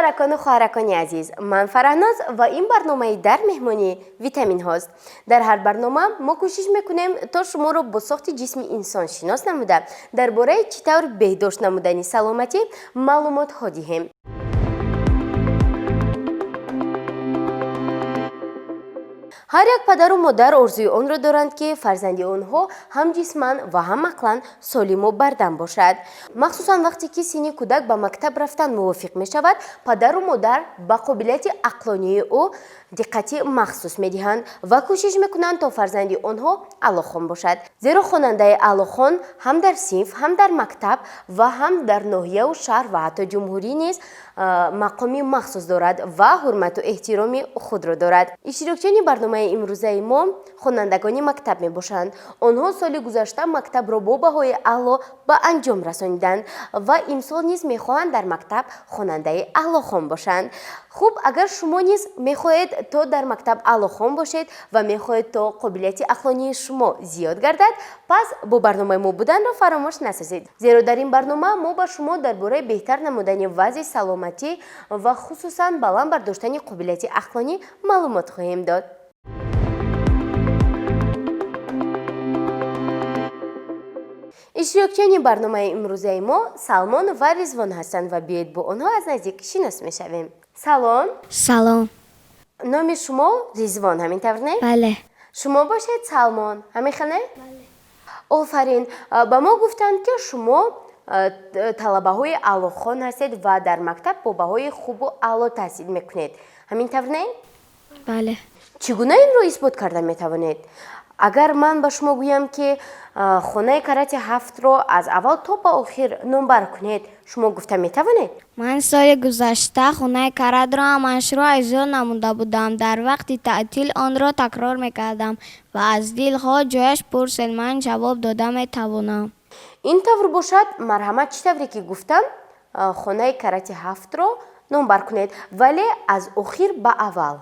Бародаракону хоҳаракони азиз, ман Фараҳноз ва ин барномаи «Дар меҳмонии витаминҳост». Дар ҳар барнома мо кӯшиш мекунем, то шуморо бо сохти ҷисми инсон шинос намуда, дар бораи чӣ тавр беҳдошт намудани саломатӣ маълумотҳо диҳем. Ҳар як падару модар орзуи онро доранд, ки фарзанди онҳо ҳам ҷисман ва ҳам ақлан солиму бардам бошад. Махсусан вақте ки синни кӯдак ба мактаб рафтан мувофиқ мешавад, падару модар ба қобилияти ақлонии ӯ диққати махсус медиҳанд ва кӯшиш мекунанд, то фарзанди онҳо аълохон бошад, зеро хонандаи аълохон ҳам дар синф, ҳам дар мактаб ва ҳам дар ноҳияву шаҳр ва ҳатто ҷумҳурӣ низ мақоми махсус дорад ва ҳурмату эҳтироми худро дорад. Иштирокчиёни барномаи имрӯзаи мо хонандагони мактаб мебошанд. Онҳо соли гузашта мактабро бо баҳои аъло ба анҷом расониданд ва имсол низ мехоҳанд дар мактаб хонандаи аълохон бошанд. Хуб, агар шумо низ мехоҳед, то дар мактаб аълохон бошед ва мехоҳед, то қобилияти ақлонии шумо зиёд гардад, пас бо барномаи мо буданро фаромӯш насозед, зеро дар ин барнома мо ба шумо дар бораи беҳтар намудани вазъи саломатӣ ва хусусан баланд бардоштани қобилияти ақлонӣ маълумот хоҳем дод. Иштирокчиёни барномаи имрӯзаи мо Салмон ва Ризвон ҳастанд ва биёед, бо онҳо аз наздик шинос мешавем. Салом! Салом. Номи шумо Ризвон, ҳамин тавр, не? Бале. Шумо бошед Салмон, ҳамин хел, не? Офарин! Ба мо гуфтанд, ки шумо талабаҳои аълохон ҳастед ва дар мактаб бо баҳои хубу аъло таҳсил мекунед, ҳамин тавр, не? Бале. Чӣ гуна инро исбот карда метавонед? Агар ман ба шумо гӯям, ки хонаи карати ҳафтро аз аввал то ба охир номбар кунед, шумо гуфта метавонед? Ман соли гузашта хонаи каратро ҳамашро аз ёд намуда будам. Дар вақти таътил онро такрор мекардам ва аз дилхоҳ ҷояш пурсед, ман ҷавоб дода метавонам. Ин тавр бошад, марҳамат, чӣ тавре ки гуфтам, хонаи карати ҳафтро номбар кунед, вале аз охир ба аввал.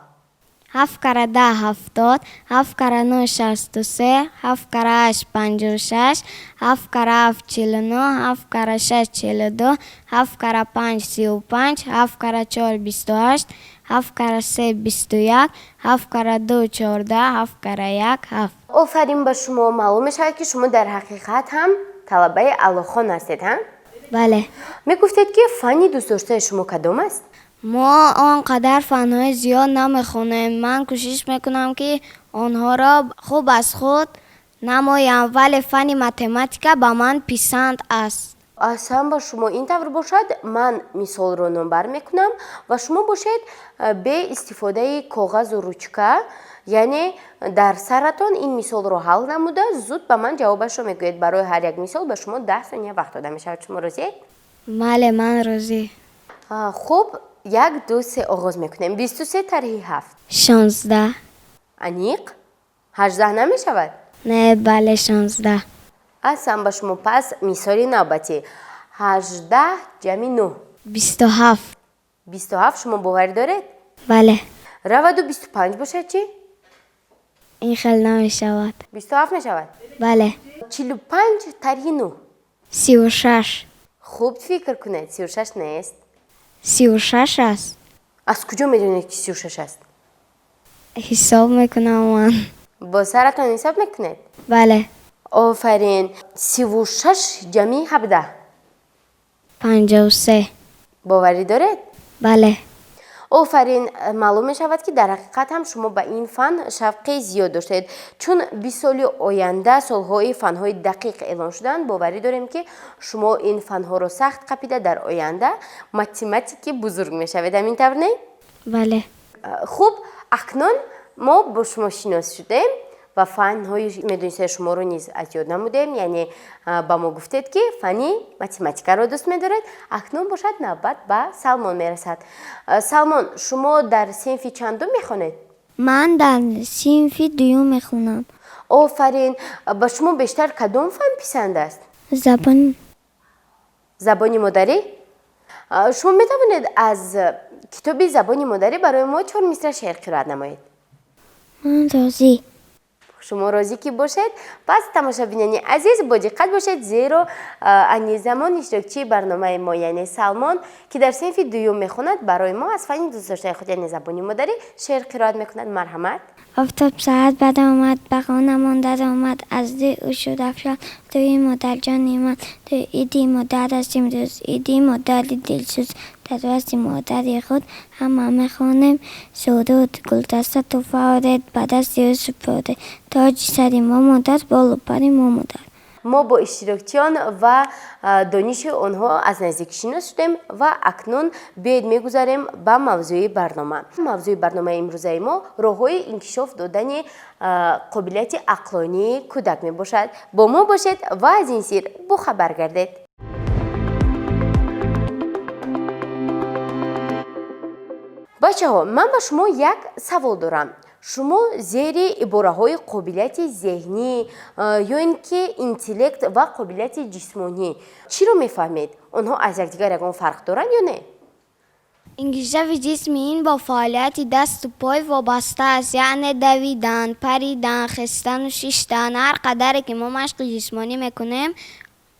Ҳафт кара 10 70, ҳафт кара нӯ 63, ҳафт кара ҳашт 56, ҳафт кара ҳафт 49, ҳафт кара шаш 42, ҳафт кара панҷ 35, ҳафт кара чор 28, ҳафт кара се 21, ҳафт кара ду 14, ҳафт кара як ҳафт. Офарин ба шумо! Маълум мешавад, ки шумо дар ҳақиқат ҳам талабаи аълохон ҳастед, ҳа? Бале. Мегуфтед, ки фанни дӯстдоштаи шумо кадом аст? Мо он қадар фанҳои зиёд намехонем. Ман кӯшиш мекунам, ки онҳоро хуб аз худ намоям, вале фанни математика ба ман писанд аст. Аҳсан ба шумо! Ин тавр бошад, ман мисолро номбар мекунам ва шумо бошед, бе истифодаи коғазу ручка, яъне дар саратон ин мисолро ҳал намуда, зуд ба ман ҷавобашро мегӯед. Барои ҳар як мисол ба шумо 10 сония вақт дода мешавад. Шумо розиед? Бале, ман розӣ. Хуб, як, ду, се, оғоз мекунем. 23 тарҳи ҳафт. 16. Аниқ? 18 намешавад? Не, бале, 16. Аҳсан ба шумо! Пас мисоли навбатӣ: 18 ҷамъи нӯҳ. 27. 27, шумо боварӣ доред? Бале. Раваду 25 бошад чӣ? Ин хел намешавад. 27 мешавад? Бале. 45 тарҳи нӯҳ. 36. Хуб фикр кунед, 36 нест. 36 аст. Аз куҷо медонед, ки 36 аст? Ҳисоб мекунам ман. Бо саратон ҳисоб мекунед? Бале. Офарин! 36 ҷамъи 17. 53. Боварӣ доред? Бале. Офарин! Маълум мешавад, ки дар ҳақиқат ҳам шумо ба ин фан шавқи зиёд доштед, чун 20 соли оянда солҳои фанҳои дақиқ эълон шуданд. Боварӣ дорем, ки шумо ин фанҳоро сахт қапида, дар оянда математики бузург мешавед, ҳамин тавр, не? Бале. Хуб, акнун мо бо шумо шинос шудем ва фанҳои медонистаи шуморо низ аз ёд намудем, яъне ба мо гуфтед, ки фанни математикаро дӯст медоред. Акнун бошад, навбат ба Салмон мерасад. Салмон, шумо дар синфи чандум мехонед? Ман дар синфи дуюм мехонам. Офарин! Ба шумо бештар кадом фан писанд аст? Забон. Забони модарӣ. Шумо метавонед аз китоби забони модарӣ барои мо чор мисра шеър қироат намоед? Ман розӣ. Шумо розӣ ки бошед, пас тамошобинони азиз, бо диққат бошед, зеро айни замон иштирокчии барномаи мо, яъне Салмон, ки дар синфи дуюм мехонад, барои мо аз фанни дӯстдоштаи худ, яъне забони модарӣ, шеър қироат мекунад. Марҳамат. Офтоб саҳар баромад, ба хонамон даромад, аз рӯи ӯ шуд афшон рӯи модарҷони ман. Ту иди модар аст имрӯз, иди модари дилсӯз. Дар васти модари худ ҳама мехонем суруд. Гулдаста туҳфа оред, ба дасти ӯ супоред. Тоҷи сари мо модар, болу пари мо модар. Мо бо иштирокчиён ва дониши онҳо аз наздик шинос шудем ва акнун биёед мегузарем ба мавзӯи барнома. Мавзӯи барномаи имрӯзаи мо роҳҳои инкишоф додани қобилияти ақлонии кӯдак мебошад. Бо мо бошед ва аз ин сир бохабар гардед. Бачаҳо, ман ба шумо як савол дорам. Шумо зери ибораҳои қобилияти зеҳнӣ ё ин ки интеллект ва қобилияти ҷисмонӣ чиро мефаҳмед? Онҳо аз якдигар ягон фарқ доранд ё не? Инкишофи ҷисми ин бо фаъолияти дасту пой вобаста аст, яъне давидан, паридан, хестану шиштан. Ҳар қадаре ки мо машқи ҷисмонӣ мекунем,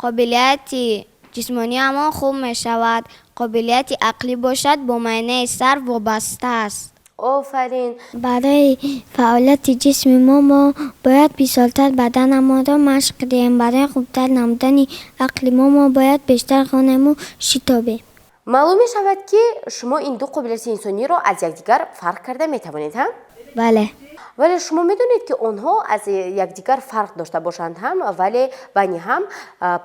қобилияти ҷисмониамон хуб мешавад. Қобилияти ақлӣ бошад, бо майнаи сар вобаста аст. Офарин. Барои фаъолияти ҷисми мо бояд бисёртар баданамонро машқ диҳем. Барои хубтар намудани ақли мо бояд бештар хонему шитобем. Маълум мешавад, ки шумо ин ду қобилияти инсониро аз якдигар фарқ карда метавонед, ҳа? Бале. Вале шумо медонед, ки онҳо аз якдигар фарқ дошта бошанд ҳам, вале байни ҳам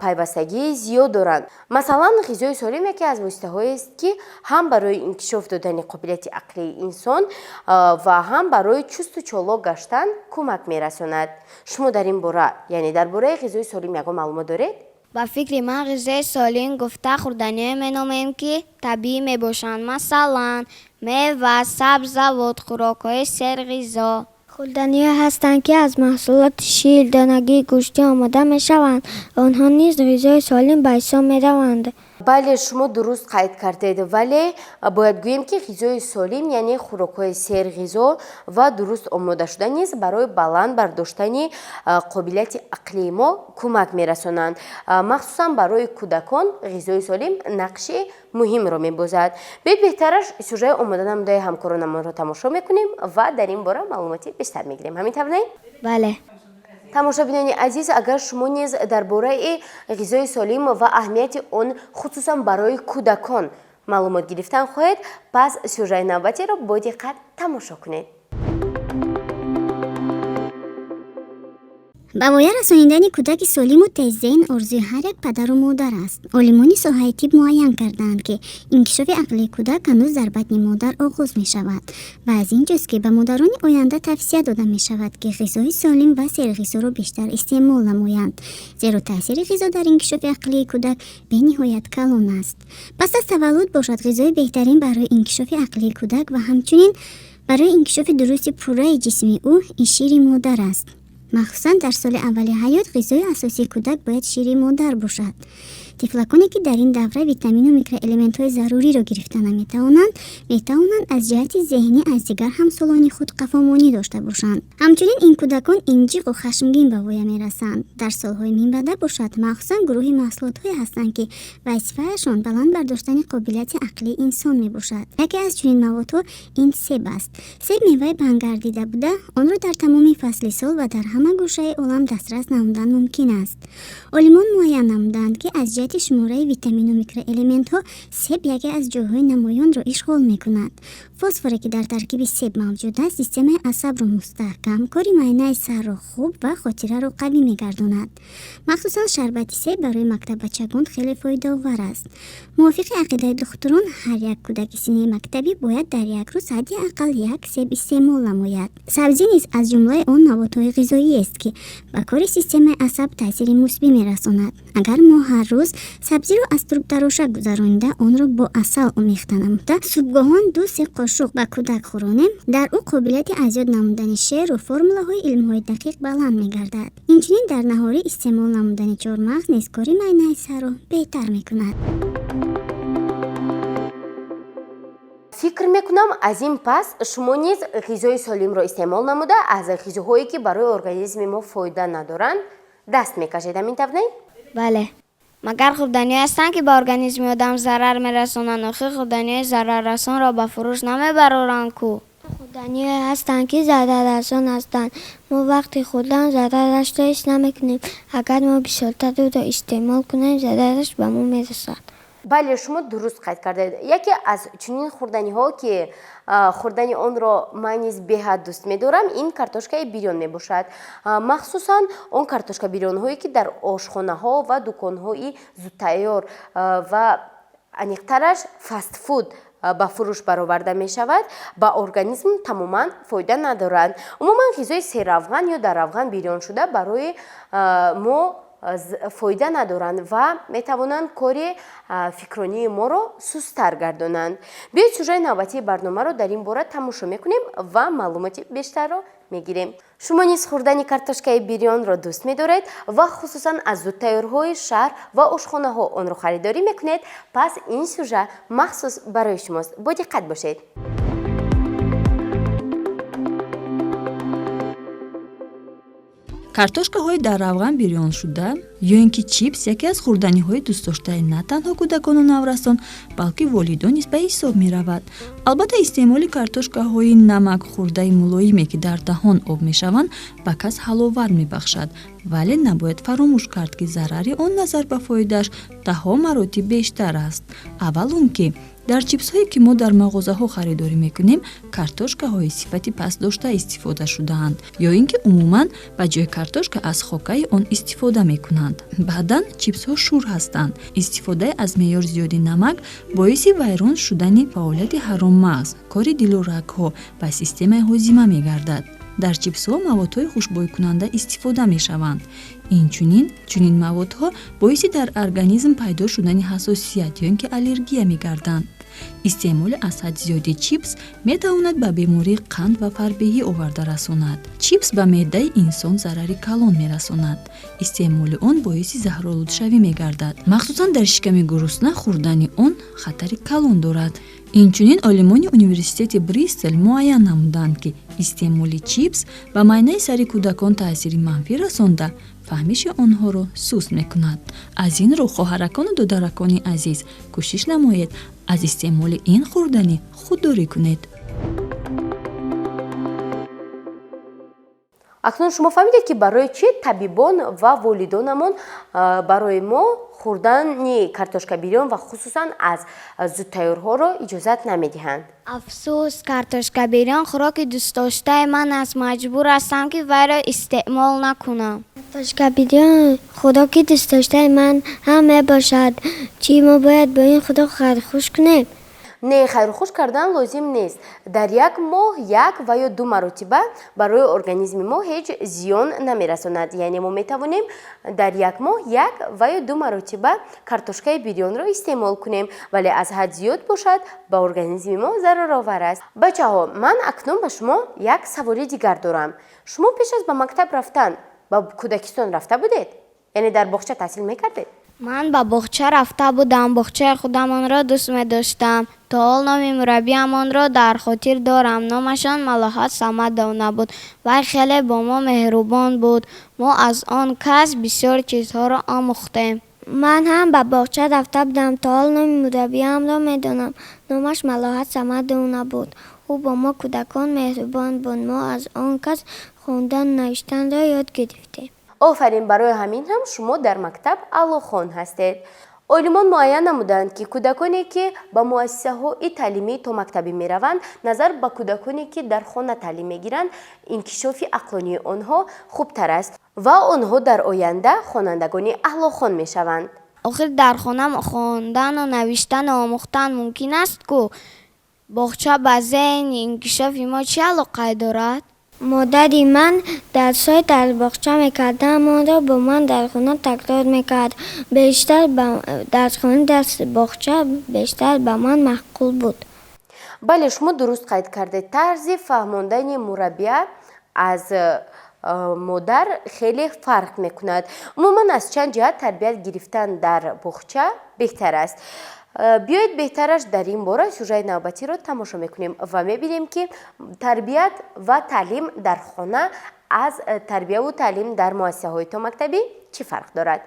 пайвастагии зиёд доранд. Масалан, ғизои солим яке аз воситаҳоест, ки ҳам барои инкишоф додани қобилияти ақлии инсон ва ҳам барои чусту чолок гаштан кӯмак мерасонад. Шумо дар ин бора, яъне дар бораи ғизои солим, ягон маълумот доред? Ба фикри ман, ғизои солим гуфта хӯрданиҳое меномем, ки табиӣ мебошанд, масалан, мева, сабзавот, хӯрокҳои серғизо. Хӯрданиҳое ҳастанд, ки аз маҳсулоти шир, донагӣ, гӯштӣ омода мешаванд. Онҳо низ ғизои солим ба ҳисоб мераванд. Бале, шумо дуруст қайд кардед, вале бояд гӯем, ки ғизои солим, яъне хӯрокҳои серғизо ва дуруст омодашуда низ барои баланд бардоштани қобилияти ақлии мо кӯмак мерасонанд. Махсусан барои кӯдакон ғизои солим нақши муҳимро мебозад. Биёед, беҳтараш сюжаи омода намудаи ҳамкоронамонро тамошо мекунем ва дар ин бора маълумоти бештар мегирем. Ҳамин тавр, не? Бале. Тамошобинони азиз, агар шумо низ дар бораи ғизои солим ва аҳамияти он, хусусан барои кӯдакон, маълумот гирифтан хоҳед, пас сюжаи навбатиро бо диққат тамошо кунед. Ба воя расонидани кӯдаки солиму теззеҳн орзуи ҳар як падару модар аст. Олимони соҳаи тиб муайян кардаанд, ки инкишофи ақлии кӯдак ҳанӯз дар батни модар оғоз мешавад ва аз ин ҷост, ки ба модарони оянда тавсия дода мешавад, ки ғизои солим ва серғизоро бештар истеъмол намоянд, зеро таъсири ғизо дар инкишофи ақлии кӯдак бениҳоят калон аст. Пас аз таваллуд бошад, ғизои беҳтарин барои инкишофи ақлии кӯдак ва ҳамчунин барои инкишофи дурусти пурраи ҷисми ӯ ин шири модар аст. Махсусан дар соли аввали ҳаёт ғизои асосии кӯдак бояд шири модар бошад. Тифлаконе, ки дар ин давра витамину микроэлементҳои заруриро гирифта наметавонанд, метавонанд аз ҷиҳати зеҳнӣ аз дигар ҳамсолони худ қафомонӣ дошта бошанд. Ҳамчунин ин кӯдакон инҷиқу хашмгин ба воя мерасанд. Дар солҳои минбаъда бошад, махсусан гурӯҳи маҳсулотҳое ҳастанд, ки вазифаашон баланд бардоштани қобилияти ақлии инсон мебошад. Яке аз чунин маводҳо ин себ аст. Себ меваи паҳнгардида буда, онро дар тамоми фасли сол ва дар ҳама гӯшаи олам дастрас намудан мумкин аст. Олимон муайян намуданд, ки аз ҷиҳати шумораи витамину микроэлементҳо себ яке аз ҷойҳои намоёнро ишғол мекунад. Фосфоре, ки дар таркиби себ мавҷуд аст, системаи асабро мустаҳкам, кори майнаи сарро хуб ва хотираро қавӣ мегардонад. Махсусан шарбати себ барои мактаббачагон хеле фоидаовар аст. Мувофиқи ақидаи духтурон, ҳар як кӯдаки синни мактабӣ бояд дар як рӯз ҳадди ақал як себ истеъмол намояд. Сабзӣ низ аз ҷумлаи он маводҳои ғизоиест, ки ба кори системаи асаб таъсири мусбӣ мерасонад. Агар мо ҳар рӯз сабзиро аз трубтароша гузаронида, онро бо асал омехта намуда, субҳгоҳон 2-се қошуқ ба кӯдак хӯронем, дар ӯ қобилияти аз ёд намудани шеъру формулаҳои илмҳои дақиқ баланд мегардад. Инчунин дар наҳорӣ истеъмол намудани чормағз низ кори майнаи сарро беҳтар мекунад. Фикр мекунам, аз ин пас шумо низ ғизои солимро истеъмол намуда, аз ғизоҳое, ки барои организми мо фоида надоранд, даст мекашед. Ҳамин тавр, не? Бале. Магар хӯрданиҳое ҳастанд, ки ба организми одам зарар мерасонанд? Охир хӯрданиҳои зараррасонро ба фурӯш намебароранд ку. Хӯрданиҳое ҳастанд, ки зараррасон ҳастанд. Мо вақти хӯрдан зарарашро ҳис намекунем. Агар мо бисёртар ӯро истеъмол кунем, зарараш ба мо мерасад. Бале, шумо дуруст қайд кардед. Яке аз чунин хӯрданиҳо, ки хӯрдани онро ман низ беҳад дӯст медорам, ин картошкаи бирён мебошад. Махсусан он картошка бирёнҳое, ки дар ошхонаҳо ва дуконҳои зудтайёр ва аниқтараш фастфуд ба фурӯш бароварда мешавад, ба организм тамоман фоида надоранд. Умуман, ғизои серравған ё дар равған бирёншуда барои мо фоида надоранд ва метавонанд кори фикронии моро сусттар гардонанд. Биёед, сюжаи навбатии барномаро дар ин бора тамошо мекунем ва маълумоти бештарро мегирем. Шумо низ хӯрдани картошкаи бирёнро дӯст медоред ва хусусан аз зудтайёрҳои шаҳр ва ошхонаҳо онро харидорӣ мекунед, пас ин сюжа махсус барои шумост. Бо диққат бошед. Картошкаҳои дар равған бирёншуда ё ин ки чипс яке аз хӯрданиҳои дӯстдоштаи на танҳо кӯдакону наврасон, балки волидон низ ба ҳисоб меравад. Албатта, истеъмоли картошкаҳои намакхӯрдаи мулоиме, ки дар даҳон об мешаванд, ба кас ҳаловат мебахшад, вале набояд фаромӯш кард, ки зарари он назар ба фоидааш даҳҳо маротиб бештар аст. Аввал он ки дар чипсҳое, ки мо дар мағозаҳо харидорӣ мекунем, картошкаҳои сифати пастдошта истифода шудаанд ё ин ки умуман ба ҷои картошка аз хокаи он истифода мекунанд. Баъдан чипсҳо шур ҳастанд. Истифодаи аз меъёр зиёди намак боиси вайрон шудани фаъолияти ҳароммағз, кори дилу рагҳо ва системаи ҳозима мегардад. Дар чипсҳо маводҳои хушбӯйкунанда истифода мешаванд. Инчунин чунин маводҳо боиси дар организм пайдо шудани ҳассосият ё ин ки аллергия мегарданд. Истеъмоли аз ҳад зиёди чипс метавонад ба бемории қанд ва фарбеҳӣ оварда расонад. Чипс ба меъдаи инсон зарари калон мерасонад. Истеъмоли он боиси заҳролудшавӣ мегардад. Махсусан дар шиками гурусна хӯрдани он хатари калон дорад. Инчунин олимони университети Бристол муайян намуданд, ки истеъмоли чипс ба майнаи сари кӯдакон таъсири манфӣ расонда, фаҳмиши онҳоро суст мекунад. Аз ин рӯ, хоҳаракону додаракони азиз, кӯшиш намоед, аз истеъмоли ин хӯрданӣ худдорӣ кунед. Акнун шумо фаҳмидед, ки барои чӣ табибон ва волидонамон барои мо хӯрдани картошка бирён ва хусусан аз зудтайёрҳоро иҷозат намедиҳанд. Афсӯс, картошка бирён хӯроки дӯстдоштаи ман аст. Маҷбур ҳастам, ки вайро истеъмол накунам. Картошка бирён хӯроки дӯстдоштаи ман ҳам мебошад. Чӣ, мо бояд бо ин хӯрок хайрхуш кунем? Не, хайрухуш кардан лозим нест. Дар як моҳ як ва ё ду маротиба барои организми мо ҳеҷ зиён намерасонад. Яъне мо метавонем дар як моҳ як ва ё ду маротиба картошкаи бирёнро истеъмол кунем, вале аз ҳад зиёд бошад, ба организми мо зараровар аст. Бачаҳо, ман акнун ба шумо як саволи дигар дорам. Шумо пеш аз ба мактаб рафтан ба кӯдакистон рафта будед? Яъне дар боғча таҳсил мекардед? Ман ба боғча рафта будам. Боғчаи худамонро дӯст медоштам. То ҳол номи мураббиамонро дар хотир дорам. Номашон Малоҳат Самадовна буд. Вай хеле бо мо меҳрубон буд. Мо аз он кас бисёр чизҳоро омӯхтем. Ман ҳам ба боғча рафта будам. То ҳол номи мураббиамро медонам. Номаш Малоҳат Самадовна буд. Ӯ бо мо кӯдакон меҳрубон буд. Мо аз он кас хондану навиштанро ёд гирифтем. Офарин, барои ҳамин ҳам шумо дар мактаб аълохон ҳастед. Олимон муайян намуданд, ки кӯдаконе, ки ба муассисаҳои таълимии томактабӣ мераванд, назар ба кӯдаконе, ки дар хона таълим мегиранд, инкишофи ақлонии онҳо хубтар аст ва онҳо дар оянда хонандагони аълохон мешаванд. Охир дар хона хондану навиштану омӯхтан мумкин аст ку. Боғча ба зеҳни инкишофи мо чӣ алоқае дорад? Модари ман дарсҳои дар боғча мекардаамонро бо ман дар хона такрор мекард. Бештар дар хона дарси боғча бештар ба ман маъқул буд. Бале, шумо дуруст қайд кардед. Тарзи фаҳмондани мураббия аз модар хеле фарқ мекунад. Умуман, аз чанд ҷиҳат тарбият гирифтан дар боғча беҳтар аст. Биёед, беҳтараш дар ин бора сюжаи навбатиро тамошо мекунем ва мебинем, ки тарбият ва таълим дар хона аз тарбияву таълим дар муассисаҳои томактабӣ чӣ фарқ дорад.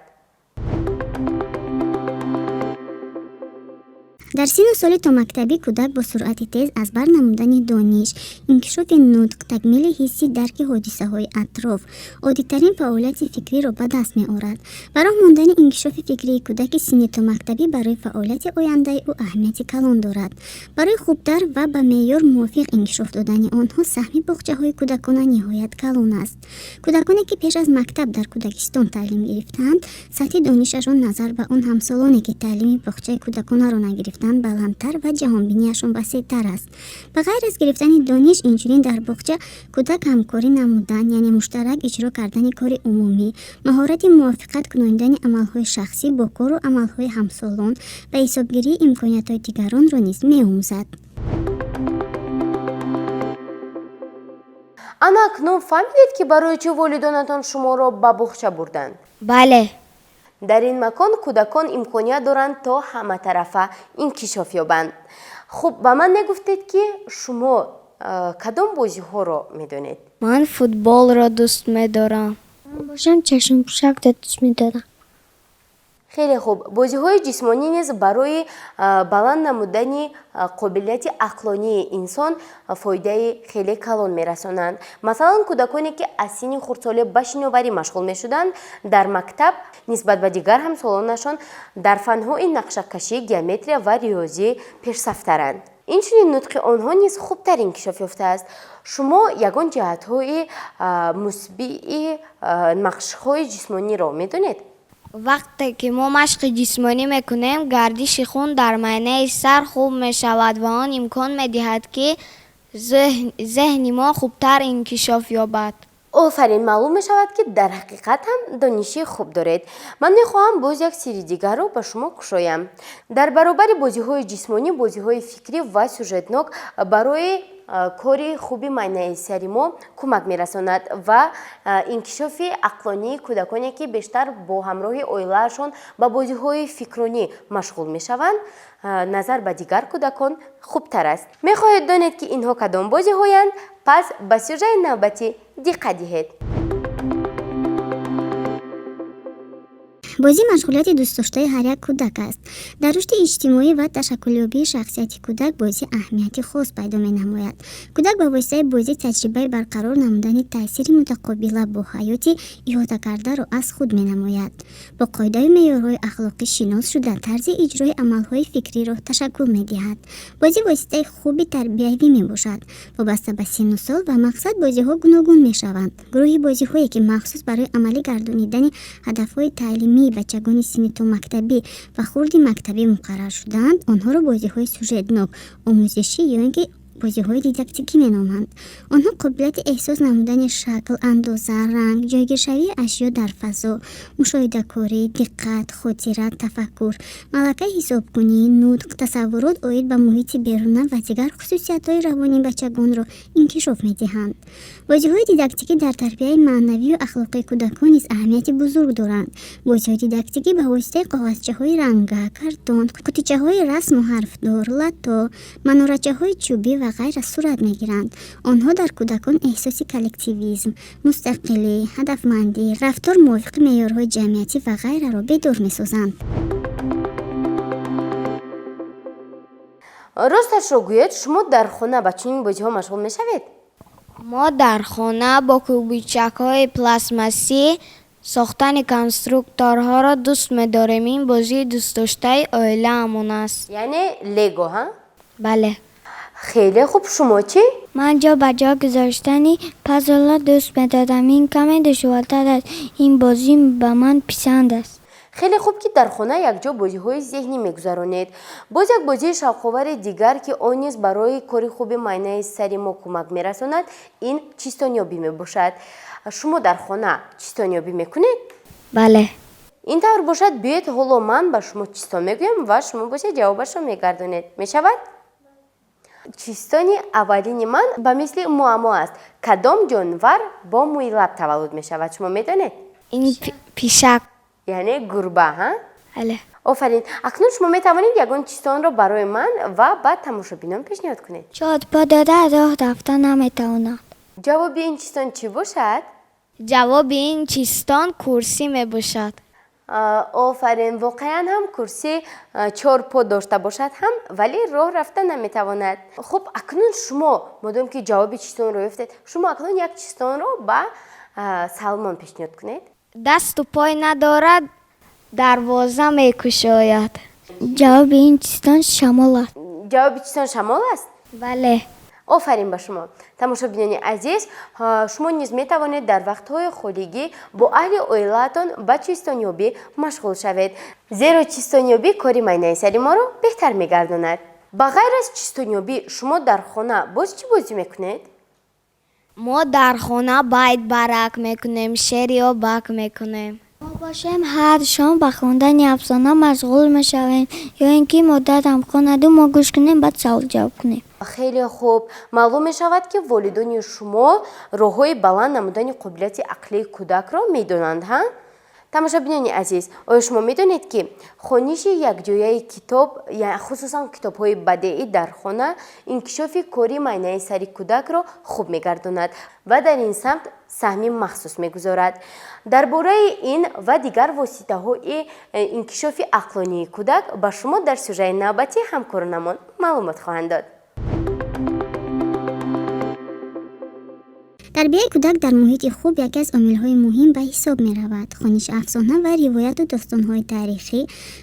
Дар синну соли томактабӣ кӯдак бо суръати тез аз бар намудани дониш, инкишофи нутқ, такмили ҳисси дарки ҳодисаҳои атроф, оддитарин фаъолияти фикриро ба даст меорад. Ба роҳ мондани инкишофи фикрии кӯдаки синни томактабӣ барои фаъолияти ояндаи ӯ аҳамияти калон дорад. Барои хубтар ва ба меъёр мувофиқ инкишоф додани онҳо саҳми боғчаҳои кӯдакона ниҳоят калон аст. Кӯдаконе, ки пеш аз мактаб дар кӯдакистон таълим гирифтаанд, сатҳи донишашон назар ба он ҳамсолоне, ки таълими боғчаи кӯдаконаро нагирифтаанд, баландтар ва ҷаҳонбинияшон васеътар аст. Ба ғайр аз гирифтани дониш, инчунин дар боғча кӯдак ҳамкорӣ намудан, яъне муштарак иҷро кардани кори умумӣ, маҳорати мувофиқат кунонидани амалҳои шахсӣ бо кору амалҳои ҳамсолон ва ҳисобгирии имкониятҳои дигаронро низ меомӯзад. Ана акнун фаҳмидед, ки барои чӣ волидонатон шуморо ба боғча бурданд? Бале. Дар ин макон кӯдакон имконият доранд, то ҳаматарафа инкишоф ёбанд. Хуб, ба ман мегуфтед, ки шумо кадом бозиҳоро медонед? Ман футболро дӯст медорам. Ман бошам, чашмпӯшакро дӯст медорам. Хеле хуб. Бозиҳои ҷисмонӣ низ барои баланд намудани қобилияти ақлонии инсон фоидаи хеле калон мерасонанд. Масалан, кӯдаконе, ки аз синни хурдсолӣ ба шиноварӣ машғул мешуданд, дар мактаб нисбат ба дигар ҳамсолонашон дар фанҳои нақшакашӣ, геометрия ва риёзӣ пешсафтаранд. Инчунин нутқи онҳо низ хубтар инкишоф ёфтааст. Шумо ягон ҷиҳатҳои мусбии машқҳои ҷисмониро медонед? Вақте ки мо машқи ҷисмонӣ мекунем, гардиши хун дар майнаи сар хуб мешавад ва он имкон медиҳад, ки зеҳни мо хубтар инкишоф ёбад. Офарин, маълум мешавад, ки дар ҳақиқат ҳам дониши хуб доред. Ман мехоҳам боз як сирри дигарро ба шумо кушоям. Дар баробари бозиҳои ҷисмонӣ, бозиҳои фикрӣ ва сюжетнок барои кори хуби майнаи сари мо кӯмак мерасонад ва инкишофи ақлонии кӯдаконе, ки бештар бо ҳамроҳи оилаашон ба бозиҳои фикронӣ машғул мешаванд, назар ба дигар кӯдакон хубтар аст. Мехоҳед донед, ки инҳо кадом бозиҳоянд? Пас ба сюжаи навбатӣ диққат диҳед. Бозӣ машғулияти дӯстдоштаи ҳар як кӯдак аст. Дар рушди иҷтимоӣ ва ташаккулёбии шахсияти кӯдак бозӣ аҳамияти хос пайдо менамояд. Кӯдак ба воситаи бозӣ таҷрибаи барқарор намудани таъсири мутақобила бо ҳаёти иҳотакардаро аз худ менамояд. Бо қоидаю меъёрҳои ахлоқӣ шинос шуда, тарзи иҷрои амалҳои фикриро ташаккул медиҳад. Бозӣ воситаи хуби тарбиявӣ мебошад. Вобаста ба синну сол ва мақсад бозиҳо гуногун мешаванд. Гурӯҳи бозиҳое, ки махсус барои амалӣ гардонидани ҳадафҳои таълимии бачагони синни томактабӣ ва хурди мактабӣ муқаррар шудаанд, онҳоро бозиҳои сюжетнок, омӯзишӣ ё ин ки бозиҳои дидактикӣ меноманд. Онҳо қобилияти эҳсос намудани шакл, андоза, ранг, ҷойгиршавии ашё дар фазо, мушоҳидакорӣ, диққат, хотира, тафаккур, малакаи ҳисобкунӣ, нутқ, тасаввурот оид ба муҳити беруна ва дигар хусусиятҳои равонии бачагонро инкишоф медиҳанд. Бозиҳои дидактикӣ дар тарбияи маънавию ахлоқии кӯдакон низ аҳамияти бузург доранд. Бозиҳои дидактикӣ ба воситаи коғазчаҳои ранга, картон, қутичаҳои расму ҳарфдор, латто, манорачаҳои чӯбӣ ва ғайра сурат мегиранд. Онҳо дар кӯдакон эҳсоси коллективизм, мустақилӣ, ҳадафмандӣ, рафтор мувофиқи меъёрҳои ҷамъиятӣ ва ғайраро бедор месозанд. Росташро гӯед, шумо дар хона ба чунин бозиҳо машғул мешавед? Мо дар хона бо кубичакҳои пластмассӣ сохтани конструкторҳоро дӯст медорем. Ин бозии дӯстдоштаи оилаамон аст. Яъне лего, ҳа? Бале. Хеле хуб, шумо чӣ? Ман ҷо ба ҷо гузоштани пазлро дӯст медорам. Ин каме душвортар аст. Ин бозӣ ба ман писанд аст. Хеле хуб, ки дар хона якҷо бозиҳои зеҳнӣ мегузаронед. Боз як бозии шавқовари дигар, ки он низ барои кори хуби майнаи сари мо кӯмак мерасонад, ин чистонёбӣ мебошад. Шумо дар хона чистонёбӣ мекунед? Бале. Ин тавр бошад, биёед, ҳоло ман ба шумо чистон мегӯям ва шумо бошед, ҷавобашро мегардонед. Мешавад? Чистони аввалини ман ба мисли муаммо аст. Кадом ҷонвар бо мӯйлаб таваллуд мешавад, шумо медонед? Ин пишак. Яъне гурба, ҳа? Бале. Офарин. Акнун шумо метавонед ягон чистонро барои ман ва ба тамошобинон пешниҳод кунед. Чорпо дорад, роҳ рафта наметавонад. Ҷавоби ин чистон чӣ бошад? Ҷавоби ин чистон курсӣ мебошад. Офарин, воқеан ҳам курсӣ чор по дошта бошад ҳам, вале роҳ рафта наметавонад. Хуб, акнун шумо модом ки ҷавоби чистонро ёфтед, шумо акнун як чистонро ба Салмон пешниҳод кунед. Дасту пой надорад, дарвоза мекушояд. Ҷавоби ин чистон шамол аст. Ҷавоби чистон шамол аст? Бале. Офарин ба шумо. Тамошобинони азиз, шумо низ метавонед дар вақтҳои холигӣ бо аҳли оилаатон ба чистонёбӣ машғул шавед, зеро чистонёбӣ кори майнаи сари моро беҳтар мегардонад. Ба ғайр аз чистонёбӣ шумо дар хона боз чӣ бозӣ мекунед? Мо дар хона байт барак мекунем, шери обак мекунем. Мо бошем, ҳар шом ба хондани афсона машғул мешавем, ё ин ки модарам хонаду мо гӯш кунем, баъд савол ҷавоб кунем. Хеле хуб. Маълум мешавад, ки волидони шумо роҳҳои баланд намудани қобилияти ақлии кӯдакро медонанд, ҳа? Тамошобинони азиз, оё шумо медонед, ки хониши якҷояи китоб, хусусан китобҳои бадеӣ дар хона инкишофи кори майнаи сари кӯдакро хуб мегардонад ва дар ин самт саҳми махсус мегузорад? Дар бораи ин ва дигар воситаҳои инкишофи ақлонии кӯдак ба шумо дар сюжаи навбатӣ ҳамкоронамон маълумот хоҳанд дод. Тарбияи кӯдак дар муҳити хуб яке аз омилҳои муҳим ба ҳисоб меравад. Хониши афсона ва ривояту достонҳои таърихӣ,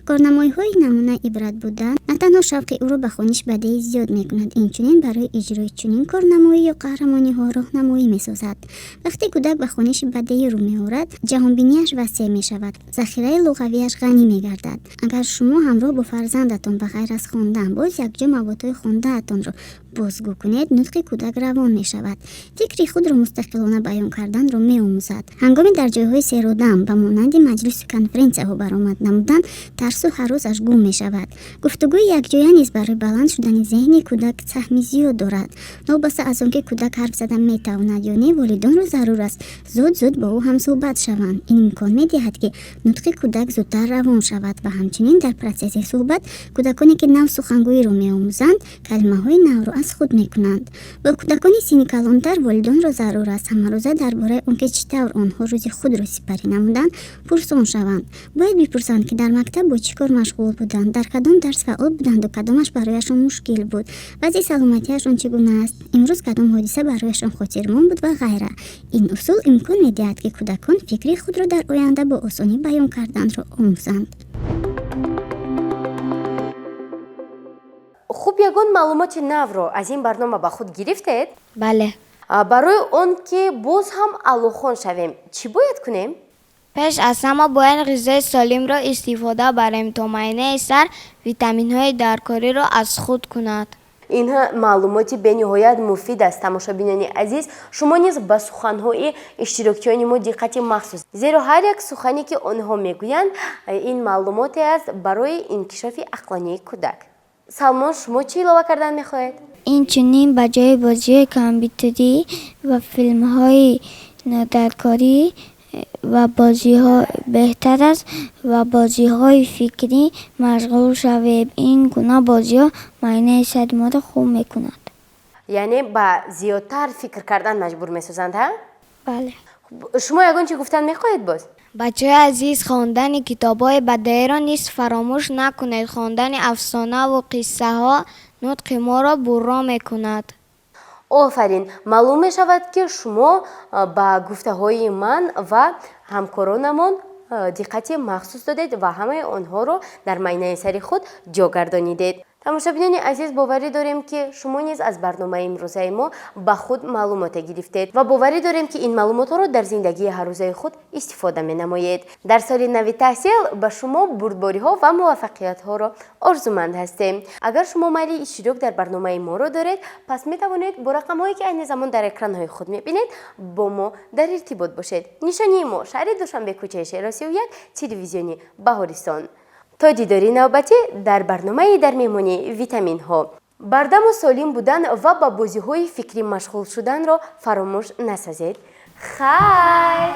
корнамоиҳои намуна ибрат буда, на танҳо шавқи ӯро ба хониш бадеӣ зиёд мекунад, инчунин барои иҷрои чунин корнамоӣ ё қаҳрамониҳо роҳнамоӣ месозад. Вақте кӯдак ба хониши бадеӣ рӯ меорад, ҷаҳонбинияш васеъ мешавад, захираи луғавиаш ғанӣ мегардад. Агар шумо ҳамроҳ бо фарзандатон ба ғайр аз хондан боз якҷо маводҳои хондаатонро бозгӯ кунед, нутқи кӯдак равон мешавад, фикри худро мустақилона баён карданро меомӯзад. Ҳангоми дар ҷойҳои серодам ба монанди маҷлису конференсияҳо баромад намудан, тарсу ҳаросаш гум мешавад. Гуфтугӯи якҷоя низ барои баланд шудани зеҳни кӯдак саҳми зиёд дорад. Новобаста аз он ки кӯдак ҳарф зада метавонад ё не, волидонро зарур аст зуд-зуд бо ӯ ҳамсӯҳбат шаванд. Ин имкон медиҳад, ки нутқи кӯдак зудтар равон шавад ва ҳамчунин дар процесси суҳбат кӯдаконе ки нав сухангӯиро меомӯзанд, калимаҳои навро аз худ мекунанд. Бо кӯдакони синни калонтар волидонро зарур аст ҳамарӯза дар бораи он ки чӣ тавр онҳо рӯзи худро сипарӣ намуданд, пурсон шаванд. Бояд бипурсанд, ки дар мактаб бо чӣ кор машғул буданд, дар кадом дарс фаъол буданду кадомаш барояшон мушкил буд, вазъи саломатиашон чӣ гуна аст, имрӯз кадом ҳодиса барояшон хотирмон буд ва ғайра. Ин усул имкон медиҳад, ки кӯдакон фикри худро дар оянда бо осонӣ баён карданро омӯзанд. Хуб, ягон маълумоти навро аз ин барнома ба худ гирифтед? Бале. Барои он ки боз ҳам аълохон шавем, чӣ бояд кунем? Пеш аз ҳама бояд ғизои солимро истифода барем, то майнаи сар витаминҳои даркориро аз худ кунад. Ин маълумоти бениҳоят муфид аст. Тамошобинони азиз, шумо низ ба суханҳои иштирокчиёни мо диққати махсус, зеро ҳар як сухане ки онҳо мегӯянд, ин маълумоте аст барои инкишофи ақлонии кӯдак. Салмон, шумо чӣ илова кардан мехоҳед? Инчунин ба ҷои бозиҳои компютерӣ ва филмҳои нодаркорӣ ва бозиҳо беҳтар аст ва бозиҳои фикрӣ машғул шавем. Ин гуна бозиҳо майнаи сари моро хуб мекунад. Яъне ба зиёдтар фикр кардан маҷбур месозанд, ҳа? Бале. Шумо ягон чӣ гуфтан мехоҳед боз? Бачаҳои азиз, хондани китобҳои бадеиро низ фаромӯш накунед. Хондани афсонаву қиссаҳо нутқи моро бурро мекунад. Офарин. Маълум мешавад, ки шумо ба гуфтаҳои ман ва ҳамкоронамон диққати махсус додед ва ҳамаи онҳоро дар майнаи сари худ ҷо гардонидед. Тамошобинони азиз, боварӣ дорем, ки шумо низ аз барномаи имрӯзаи мо ба худ маълумоте гирифтед ва боварӣ дорем, ки ин маълумотҳоро дар зиндагии ҳаррӯзаи худ истифода менамоед. Дар соли нави таҳсил ба шумо бурдбориҳо ва муваффақиятҳоро орзуманд ҳастем. Агар шумо майли иштирок дар барномаи моро доред, пас метавонед бо рақамҳое ки айни замон дар экранҳои худ мебинед, бо мо дар иртибот бошед. Нишонии мо: шаҳри Душанбе, кӯчаи Шеро 31, телевизиони Баҳористон. То дидори навбатӣ дар барномаи «Дар меҳмонии витаминҳо», бардаму солим будан ва ба бозиҳои фикрӣ машғул шуданро фаромӯш насозед. Хайр.